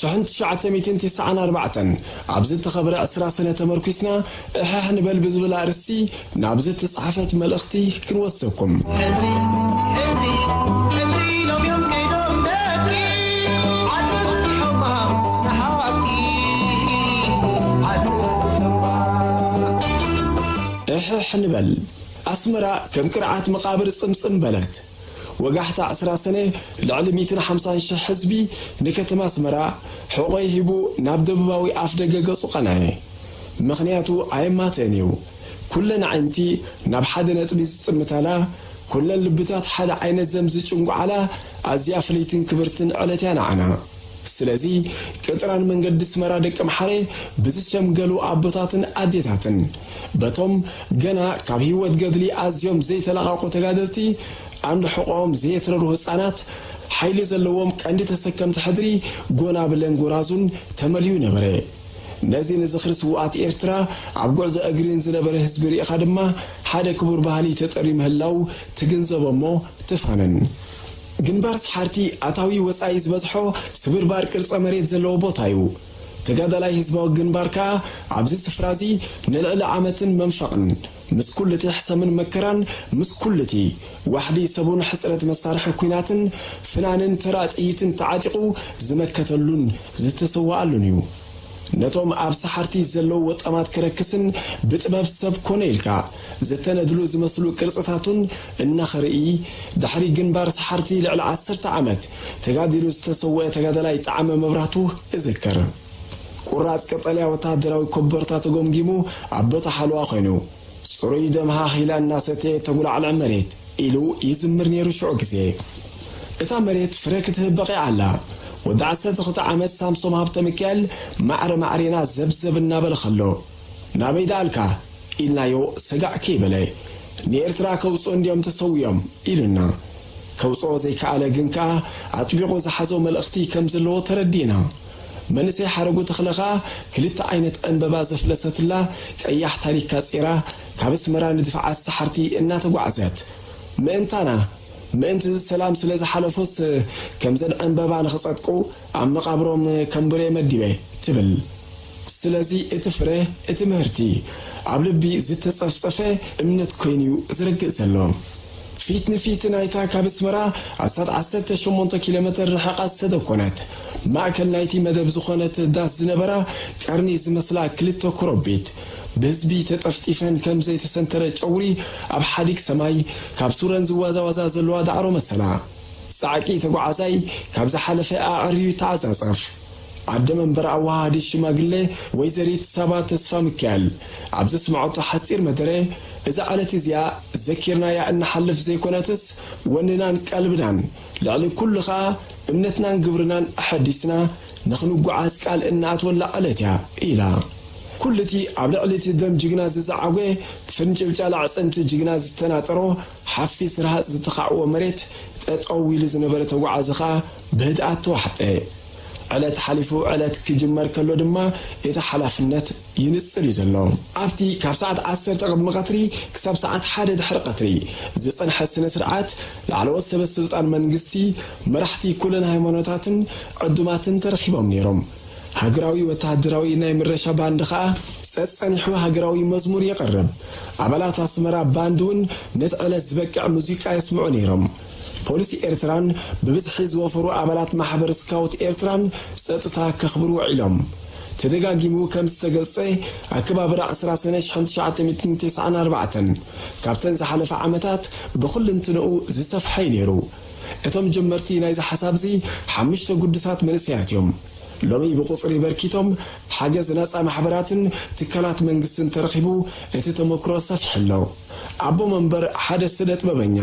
ሽሕን ትሽዓተ ሚእትን ተስዓን ኣርባዕተን ኣብ ዝተኸብረ ዕስራ ሰነ ተመርኲስና እሕሕ ንበል ብዝብል ኣርእስቲ ናብ ዝተጻሕፈት መልእኽቲ ክንወስደኩም። ሕድሪ፣ ሕድሪ፣ ሕድሪ ኢሎም እዮም ከይዶም ደቂ ዓዲ ረሲሖማ ንሓቂ ዓዲ ረሲሖማ። እሕሕ ንበል። ኣስመራ ከም ቅርዓት መቓብር ጽምጽም በለት። ወጋሕታ ዕስራ ሰነ ልዕሊ ሚእትን ሓምሳን ሽሕ ህዝቢ ንከተማ ኣስመራ ሕቖይ ሂቡ ናብ ደቡባዊ ኣፍ ደገ ገጹ ቀንዐ። ምኽንያቱ ኣየማትእን እዩ። ኩለን ኣዒንቲ ናብ ሓደ ነጥቢ ዝጥምታላ፣ ኩለን ልብታት ሓደ ዓይነት ዘም ዝጭንጉዓላ ኣዝያ ፍልይትን ክብርትን ዕለት እያ ንዓና። ስለዚ ቅጥራን መንገዲ ኣስመራ ደቂ ኣምሓረ ብዝሸምገሉ ኣቦታትን ኣዴታትን በቶም ገና ካብ ህይወት ገድሊ ኣዝዮም ዘይተላቐቑ ተጋደልቲ ኣንዲ ሕቖኦም ዘየትረሩ ህጻናት ሓይሊ ዘለዎም ቀንዲ ተሰከምቲ ሕድሪ ጎናብለን ጎራዙን ተመልዩ ነበረ። ነዚ ንዝኽሪ ስውኣት ኤርትራ ኣብ ጉዕዞ እግሪ ንዝነበረ ህዝቢ ርኢኻ ድማ ሓደ ክቡር ባህሊ ተጠርዩ ምህላው ትግንዘቦ እሞ ትፋነን። ግንባር ሰሓርቲ ኣታዊ ወጻኢ ዝበዝሖ ስብርባር ቅርጸ መሬት ዘለዎ ቦታ እዩ። ተጋዳላይ ህዝባዊ ግንባር ከኣ ኣብዚ ስፍራ እዚ ንልዕሊ ዓመትን መንፈቕን ምስ ኩሉ እቲ ሕሰምን መከራን ምስ ኩሉ እቲ ዋሕዲ ሰቡን ሕጽረት መሳርሒ ኲናትን ፍናንን ተራ ጥይትን ተዓጢቑ ዝመከተሉን ዝተሰዋኣሉን እዩ። ነቶም ኣብ ሰሓርቲ ዘለዉ ወጠማት ክረክስን ብጥበብ ሰብ ኮነ ኢልካ ዝተነድሉ ዝመስሉ ቅርጽታቱን እናኸርኢ ድሕሪ ግንባር ሰሓርቲ ልዕሊ ዓሰርተ ዓመት ተጋዲሉ ዝተሰወአ ተጋዳላይ ጣዕመ መብራህቱ እዝክር። ቁራጽ ቀጠልያ ወተሃደራዊ ኮቦርታ ተጎምጊሙ ኣብ ቦታ ሓለዋ ኮይኑ ጽሩይ ደም ሃኽ ኢላ እናሰተየ ተጉላዕልዕ መሬት ኢሉ ይዝምር ነይሩ ሽዑ ግዜ። እታ መሬት ፍረ ክትህብ በቒዓ ኣላ። ወዲ ዓሰርተ ክልተ ዓመት ሳምሶም ሃብተ ሚካኤል ማዕረ ማዕሬና ዘብዘብ እናበለ ከሎ ናበይ ደኣልካ ኢልናዮ ሰጋእ ከይበለ ንኤርትራ ከውፅኡ እንድዮም ተሰዊኦም ኢሉና። ከውፅኦ ዘይከኣለ ግን ከኣ ኣጥቢቑ ዝሓዞ መልእኽቲ ከም ዘለዎ ተረዲእና። መንእሰይ ሓረጉ ተኽለ ከኣ ክልተ ዓይነት ዕንበባ ዘፍለሰትላ ቀያሕ ታሪካ ጼራ ካብ ኣስመራ ንድፍዓት ሰሓርቲ እናተጓዕዘት ምእንታና ምእንቲ እዚ ሰላም ስለ ዝሓለፉስ ከምዘን ዕንበባ ንኽጸድቁ ኣብ መቓብሮም ከንብሬ መዲበ ትብል። ስለዚ እቲ ፍረ እቲ ምህርቲ ኣብ ልቢ ዝተጸፍጸፈ እምነት ኮይኑ'ዩ ዝረግእ ዘሎ። ፊት ንፊት ናይታ ካብ ኣስመራ ኣስታት ዓሰርተ ሸሞንተ ኪሎ ሜተር ርሕቓ ዝተደኮነት ማእከል ናይቲ መደብ ዝኾነት ዳስ ዝነበራ ቀርኒ ዝመስላ ክልተ ኮረቢት ብህዝቢ ተጠፍጢፈን ከም ዘይተሰንተረ ጨጉሪ ኣብ ሓዲግ ሰማይ ካብ ሱረን ዝዋዛዋዛ ዘለዋ ዳዕሮ መሰላ። ጻዕቂ ተጓዓዛይ ካብ ዝሓለፈ ኣዕርዩ ይተዓጻጸፍ። ኣደ መንበር ኣወሃሃዲ ሽማግሌ ወይዘሪት ሳባ ተስፋ ሚካኤል ኣብ ዘስምዐቶ ሓጺር መደረ እዛ ዕለት እዚኣ ዘኪርናያ እንሓልፍ ዘይኮነትስ ወንናን ቀልብናን ልዕሊ ኩሉ ኸኣ እምነትናን ግብርናን ኣሐዲስና ንኽንጓዓዝ ቃል እንኣትወላ ዕለት እያ ኢላ። ኩሉ እቲ ኣብ ልዕሊ እቲ ደም ጅግና ዝዘዓጎ ፍንጭልጫል ኣዕጽምቲ ጅግና ዝተናጠሮ ሓፊስ ረሃጽ ዝተኻዕዎ መሬት ጠጠው ኢሉ ዝነበረ ተጓዓዚ ኸኣ ብህድኣት ተዋሕጠ። ዕለት ሓሊፉ ዕለት ክጅመር ከሎ ድማ እቲ ሓላፍነት ይንጽር እዩ ዘሎ። ኣብቲ ካብ ሰዓት ዓሰርተ ቅድሚ ቀትሪ ክሳብ ሰዓት ሓደ ድሕሪ ቀትሪ ዝጸንሐ ስነ ስርዓት ላዕለዎት ሰበ ስልጣን መንግስቲ፣ መራሕቲ ኩለን ሃይማኖታትን ዕዱማትን ተረኺቦም ነይሮም። ሃገራዊ ወተሃደራዊ ናይ ምረሻ ባንድ ኸኣ ጸጸኒሑ ሃገራዊ መዝሙር የቕርብ። ኣባላት ኣስመራ ባንድ እውን ነቲ ዕለት ዝበቅዕ ሙዚቃ የስምዑ ነይሮም። ፖሊስ ኤርትራን ብብዝሒ ዝወፈሩ ኣባላት ማሕበር ስካውት ኤርትራን ጸጥታ ከኽብሩ ውዒሎም። ተደጋጊሙ ከም ዝተገልጸ ኣከባብራ ዕስራ ሰነ ሽሕን ትሽዓተ ሚእትን ተስዓን ኣርባዕተን ካብተን ዝሓለፋ ዓመታት ብኹልንትንኡ ዝሰፍሐ እዩ ነይሩ። እቶም ጀመርቲ ናይዚ ሓሳብዚ ሓሙሽተ ግዱሳት መንእሰያት እዮም። ሎሚ ብቁጽሪ በርኪቶም ሓገዝ ናጻ ማሕበራትን ትካላት መንግስትን ተረኺቡ እቲ ተመክሮ ሰፊሑ ኣሎ። ኣቦ መንበር ሓደ ስነ ጥበበኛ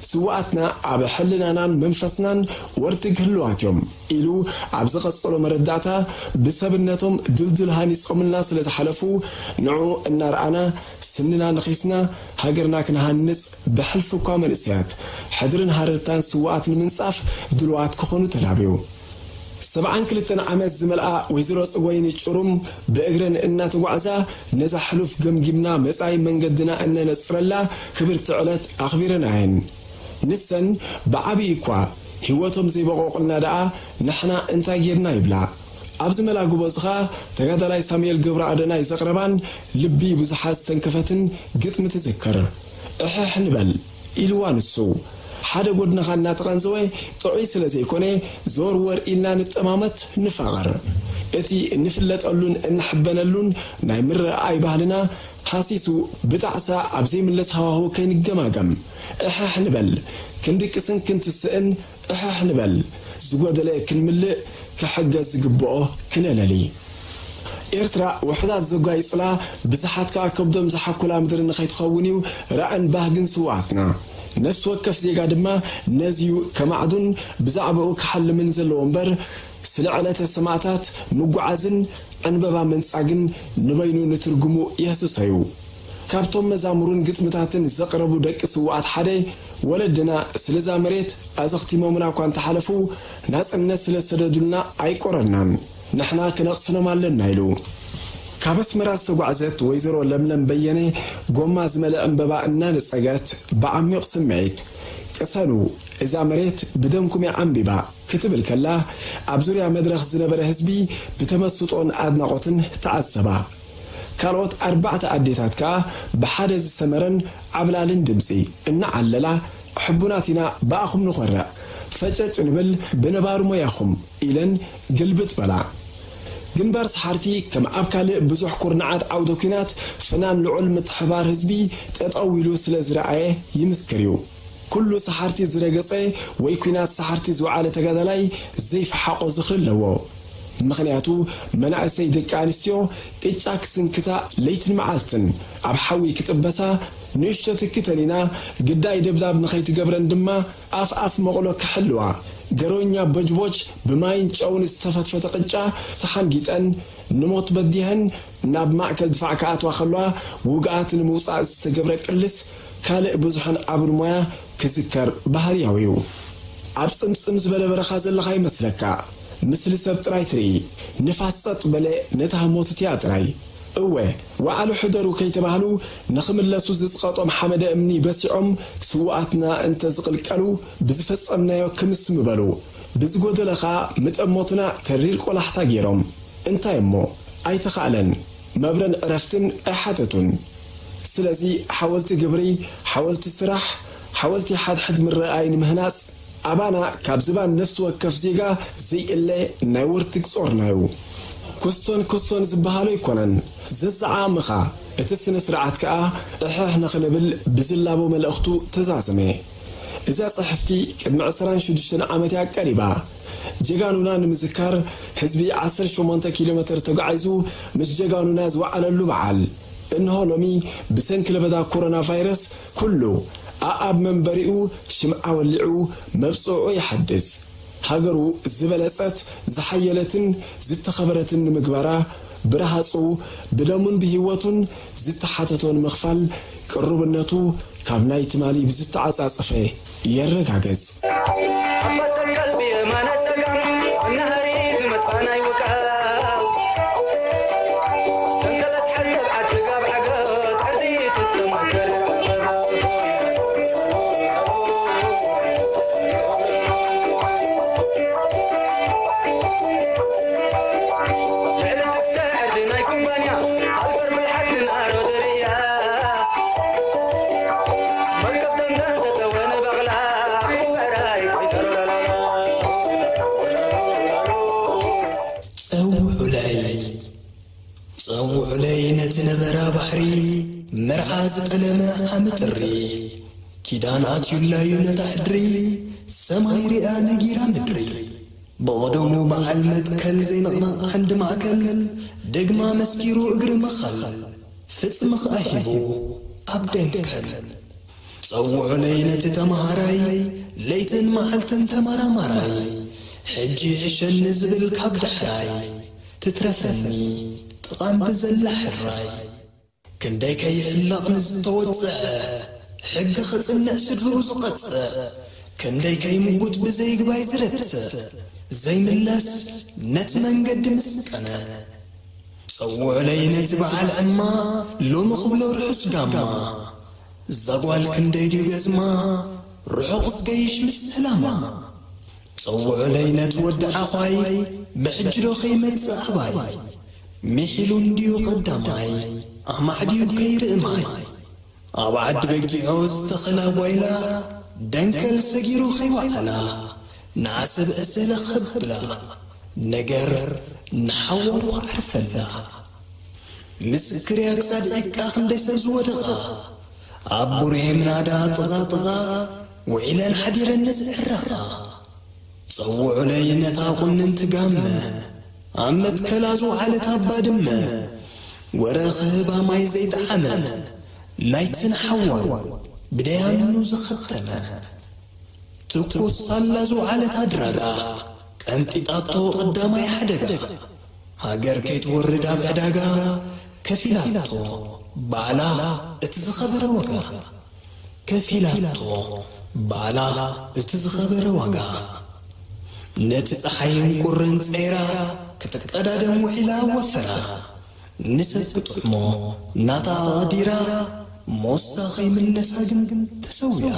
ስውኣትና ኣብ ሕልናናን መንፈስናን ወርትግ ህልዋት እዮም ኢሉ ኣብ ዝቐጸሎ መረዳእታ ብሰብነቶም ድልድል ሃኒጾምልና ስለ ዝሓለፉ ንዑ እናረኣና ስንና ነኺስና ሃገርና ክንሃንጽ ብሕልፊ እኳ መንእሰያት ሕድርን ሃረርታን ስውኣት ንምንጻፍ ድልዋት ክኾኑ ተላብዩ። ሰብዓን ክልተን ዓመት ዝመልኣ ወይዘሮ ጽጎይኒ ጭሩም ብእግረን እናተጓዕዛ ነዛ ሕሉፍ ገምጊምና መጻኢ መንገድና እነነጽረላ ክብርቲ ዕለት ኣኽቢረናየን። ንሰን ብዓብዪ እኳ ህይወቶም ዘይበቆቑልና ደኣ ንሕና እንታይ ጌርና ይብላ። ኣብዚ መላግቦ እዚ ኸኣ ተጋዳላይ ሳሙኤል ገብረኣደናይ ዘቕረባን ልቢ ብዙሓት ዝተንከፈትን ግጥሚ ትዝክር። እሕሕ ንበል ኢልዋ ንሱ። ሓደ ጎድንኻ እናተቐንዘወ ጥዑይ ስለ ዘይኮነ፣ ዘወርወር ኢልና ንጠማመት፣ ንፋቐር። እቲ እንፍለጠሉን እንሕበነሉን ናይ ምርኣይ ባህልና ሃሲሱ፣ ብጣዕሳ ኣብ ዘይምለስ ሃዋህው ከይንገማገም፣ እሕሕ ንበል። ክንድቅስን ክንትስእን እሕሕ ንበል። ዝጎደለ ክንምልእ፣ ክሕገዝ ዝግብኦ ክነለሊ። ኤርትራ ውሑዳት ዘጓይጹላ፣ ብዙሓት ከኣ ከብዶም ዝሓኩላ ምድሪ ንኸይትኸውን እዩ ራእን ባህግን ስውኣትና። ነፍሲ ወከፍ ዜጋ ድማ ነዚዩ ከማዕዱን ብዛዕባኡ ክሓልምን ዘለዎ እምበር፣ ስለ ዕለተ ሰማእታት ምጉዓዝን ዕንበባ ምንጻግን ንበይኑ ንትርጉሙ የህስሶ እዩ። ካብቶም መዛሙርን ግጥምታትን ዘቕረቡ ደቂ ስውኣት ሓደ፣ ወለድና ስለዛ መሬት ኣዘኽቲሞምና እኳ እንተሓለፉ፣ ናጽነት ስለ ዝሰደዱልና ኣይቆረናን። ንሕና ክነቕስኖም ኣለና ኢሉ። ካብ ኣስመራ ዝተጓዕዘት ወይዘሮ ለምለም በየነ፣ ጎማ ዝመልአ ዕንበባ እናነጸገት ብዓሚቕ ስምዒት፣ ቅሰኑ፣ እዛ መሬት ብደምኩም እያ ዓምቢባ ክትብል ከላ፣ ኣብ ዙርያ መድረኽ ዝነበረ ህዝቢ ብተመስጦን ኣድናቖትን ተዓዘባ። ካልኦት ኣርባዕተ ኣዴታት ከኣ ብሓደ ዝሰመረን ዓብላልን ድምጺ እናዓለላ፣ ሕቡናት ኢና፣ ብኣኹም ንኾርዕ፣ ፈጨጭ ንብል ብነባሪ ሞያኹም ኢለን ግልብጥ በላ። ግንባር ሰሓርቲ ከም ኣብ ካልእ ብዙሕ ኩርናዓት ዓውደ ኲናት፣ ፍናን ልዑል ምትሕባር ህዝቢ ጠጠው ኢሉ ስለ ዝረኣየ ይምስክር እዩ። ኩሉ ሰሓርቲ ዝረገጸ ወይ ኲናት ሰሓርቲ ዝወዓለ ተጋዳላይ ዘይፈሓቖ ዝኽሪ ኣለዎ። ምኽንያቱ፣ መናእሰይ ደቂ ኣንስትዮ ቅጫ ክስንክታ ለይትን መዓልትን ኣብ ሓዊ ክጥበሳ፣ ንእሽቶ ትኪ ተሊና ግዳይ ደብዳብ ንኸይትገብረን ድማ ኣፍ ኣፍ መቑሎ ክሕልዋ፣ ገሮኛ ቦጅቦጅ ብማይን ጨውን ዝተፈትፈተ ቅጫ ተሓንጊጠን ንሞት በዲሀን ናብ ማእከል ድፋዕ ክኣትዋ ከለዋ ውግኣት ንምውጻእ ዝተገብረ ቅልስ ካልእ ብዙሕን ዓብን ሞያ ክዝከር ባህርያዊ እዩ። ኣብ ጽምጽም ዝበለ በረኻ ዘለኻ ይመስለካ። ምስሊ ሰብ ጥራይ ትርኢ። ንፋስ ጸጥ በለ ነታ ህሞት እቲኣ ጥራይ። እወ፣ ዋዕሉ ሕደሩ ከይተባህሉ ንኽምለሱ ዝጽቐጦም ሓመደ እምኒ በሲዖም ስውኣትና እንተ ዝቕልቀሉ ብዝፈጸምናዮ ክምስ ምበሉ። ብዝጎደለ ኸኣ ምጠሞትና ተሪር ቆላሕታ ገይሮም። እንታይ እሞ ኣይተኻእለን። መብረን ዕረፍትን ኣይሓተቱን። ስለዚ ሓወልቲ ግብሪ፣ ሓወልቲ ስራሕ፣ ሓወልቲ ሓድሕድ ምርኣይ ንምህናጽ ኣባና ካብ ዝባን ነፍሲ ወከፍ ዜጋ ዘይእለ ናይ ወርትግ ጾርና እዩ። ኮስቶን ኮስቶን ዝበሃሎ ኣይኮነን ዘዘዓምኻ። እቲ ስነ ስርዓት ከኣ እሕሕ ንኽንብል ብዝላቦ መልእኽቱ ተዛዘመ። እዛ ጽሕፍቲ ቅድሚ ዕስራን ሽዱሽተን ዓመት እያ ቀሪባ። ጀጋኑና ንምዝካር ህዝቢ ዓሰርተ ሸሞንተ ኪሎ ሜተር ተጓዒዙ ምስ ጀጋኑና ዝወዓለሉ በዓል። እንሆ ሎሚ ብሰንኪ ለበዳ ኮሮና ቫይረስ ኩሉ ኣኣብ መንበሪኡ ሽምዓ ወሊዑ መብጽዑ ይሓድስ። ሃገሩ ዝበለጸት ዝሓየለትን ዝተኸበረትን ንምግባራ ብረሃጹ ብደሙን ብህይወቱን ዝተሓተቶ ንምኽፋል ቅሩብነቱ ካብ ናይ ትማሊ ብዝተዓጻጸፈ የረጋግጽ። ኣባተ ቀልቢ የማነ ጸጋም እናሃሪ ዝመጽኣ ናይ ውቃ ሰንሰለት ሓሰብ ዓስጋብ ዓገብ ትሕቲ ትሰማከር ልዕሊ ትግሰ ዕርዲ ናይ ኩባንያ ሳልፈር ምልሓት ንናሮ ዝርእያ መርከብ ተንተን ተተወነ በቕላ ክወራይ ኮይተረላላ ጸውዑለይ ጸውዑለይ ነቲ ነበራ ባሕሪ መርዓ ዝጠለመ ዓሚ ጥሪ ኪዳን ኣትዩላዩ ነታ ሕድሪ ሰማይ ሪኣ ነጊራ ምድሪ ብቐደሙ በዓል መትከል ዘይንቕነቕ ዓንዲ ማእከል ደግማ መስኪሩ እግሪ መኸል ፍጽሚ ኸኣ ሂቡ ኣብ ደንከል ጸውዑለይ ነቲ ተመሃራይ ለይትን መዓልትን ተመራማራይ ሕጂ ሕሸኒ ዝብል ካብ ዳሕራይ ትትረፈኒ ጥቓም ብዘላ ሕራይ ክንደይ ከይሕለቕ ንዝተወጽዐ ሕጊ ክጽንዕ ስድርኡ ዝቐጽዕ ክንደይ ከይምጉት ብዘይግባይ ዝረትዕ ዘይምለስ ነቲ መንገዲ ምስ ቀነ ጸውዑለይ ነቲ በዓል ዕማ ሎሚ ክብሎ ርሑስ ጋማ እዛ ጓል ክንደይ ድዩ ገዝማ ርሑቕ ዝገይሽ ምስ ሰላማ ጸውዑለይ ነቲ ወዲ ዓዃይ፣ ብሕጂ ዶ ከይመጽእ ኣባይ? ሚሒሉ እንድዩ ቀዳማይ፣ ኣማዕድዩ ከይርኢ ማይ። ኣብ ዓዲ በጊዖ ዝተኸላ ጓይላ፣ ደንከል ሰጊሩ ከይወዓላ፣ ንዓሰብ ዕሰለ ከብላ፣ ነገር ንሓዋሩ ክዓርፈላ። ምስክርያ ክሳድ ዒቃ ክንደይ ሰብ ዝወደቓ፣ ኣብ ቡሬ ምናዳ ጥቓ ጥቓ፣ ውዒለን ሓዲረን ንዝዕረቓ። ጸውዑለይ ነታ ቁንንቲ ጋመ፣ ኣብ መትከላ ዝወዓለት ኣባ ድመ፣ ወረ ክህባ ማይ ዘይጠዓመ፣ ናይትን ሓዋሩ ብደያኑ ዝኸተመ። ትኩስ ሳላ ዝወዓለት ኣድራጋ፣ ቀንጢጣቶ ቀዳማይ ሓደጋ። ሃገር ከይትወርድ ኣብ ዕዳጋ፣ ከፊላቶ ባዕላ እቲ ዝኸበረ ዋጋ። ከፊላቶ ባዕላ እቲ ዝኸበረ ዋጋ። ነቲ ጸሓይን ቁርን ጸይራ፣ ክትቀዳደም ውዒላ ወፈራ። ንሰብ ክጥዕሞ ናታ ኣቐዲራ፣ ሞሳ ከይምለሳ ግን ተሰዊኣ።